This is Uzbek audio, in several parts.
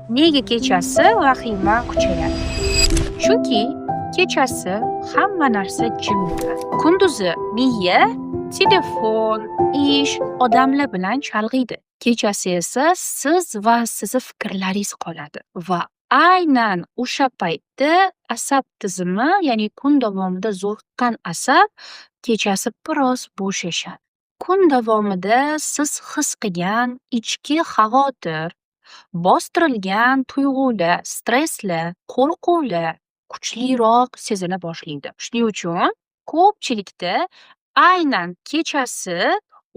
Nega kechasi vahima kuchayadi? Chunki kechasi hamma narsa jim bo'ladi. Kunduzi miya telefon, ish, odamlar bilan chalg'iydi. Kechasi esa siz va sizni fikrlaringiz qoladi va aynan o'sha paytda asab tizimi, ya'ni kun davomida zo'riqqan asab kechasi biroz bo'shashadi. Kun davomida siz his qilgan ichki xavotir, bostirilgan tuyg'ular, stresslar, qo'rquvlar kuchliroq sezila boshlaydi. Shuning uchun ko'pchilikda aynan kechasi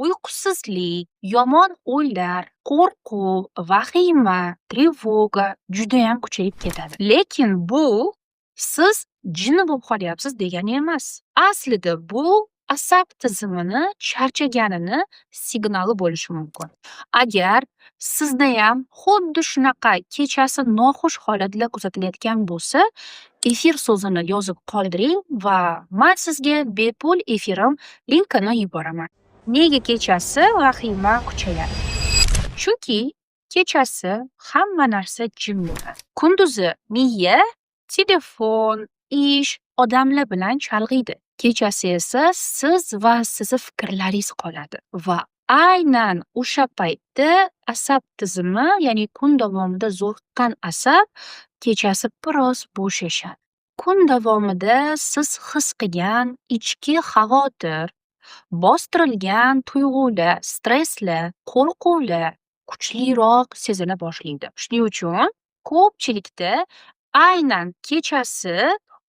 uyqusizlik, yomon o'ylar, qo'rquv, vahima, тревога judayam kuchayib ketadi. Lekin bu siz jinni bo'lib qolyapsiz degani emas. Aslida bu asab tizimini charchaganini signali bo'lishi mumkin. Agar sizdayam xuddi shunaqa kechasi noxush holatlar kuzatilayotgan bo'lsa, "efir" so'zini yozib qoldiring va man sizga bepul efirim linkini yuboraman. Nega kechasi vahima kuchayadi? Chunki kechasi hamma narsa jim bo'ladi. Kunduzi miya telefon, ish, odamlar bilan chalg'iydi. Kechasi esa siz va sizni fikrlaringiz qoladi va aynan o'sha paytda asab tizimi, ya'ni kun davomida zo'riqqan asab kechasi biroz bo'shashadi. Kun davomida siz his qilgan ichki xavotir, bostirilgan tuyg'ular, stresslar, qo'rquvlar kuchliroq sezila boshlaydi. Shuning uchun ko'pchilikda aynan kechasi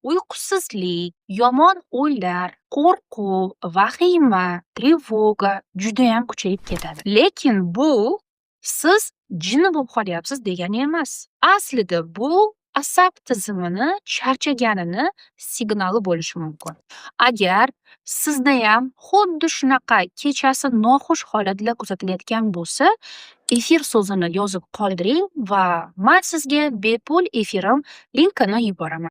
uyqusizlik, yomon o'ylar, qo'rquv, vahima, тревога judayam kuchayib ketadi. Lekin bu siz jinni bo'lib qolyapsiz degani emas. Aslida bu asab tizimini charchaganini signali bo'lishi mumkin. Agar sizdayam xuddi shunaqa kechasi noxush holatlar kuzatilayotgan bo'lsa, "efir" so'zini yozib qoldiring va man sizga bepul efirim linkini yuboraman.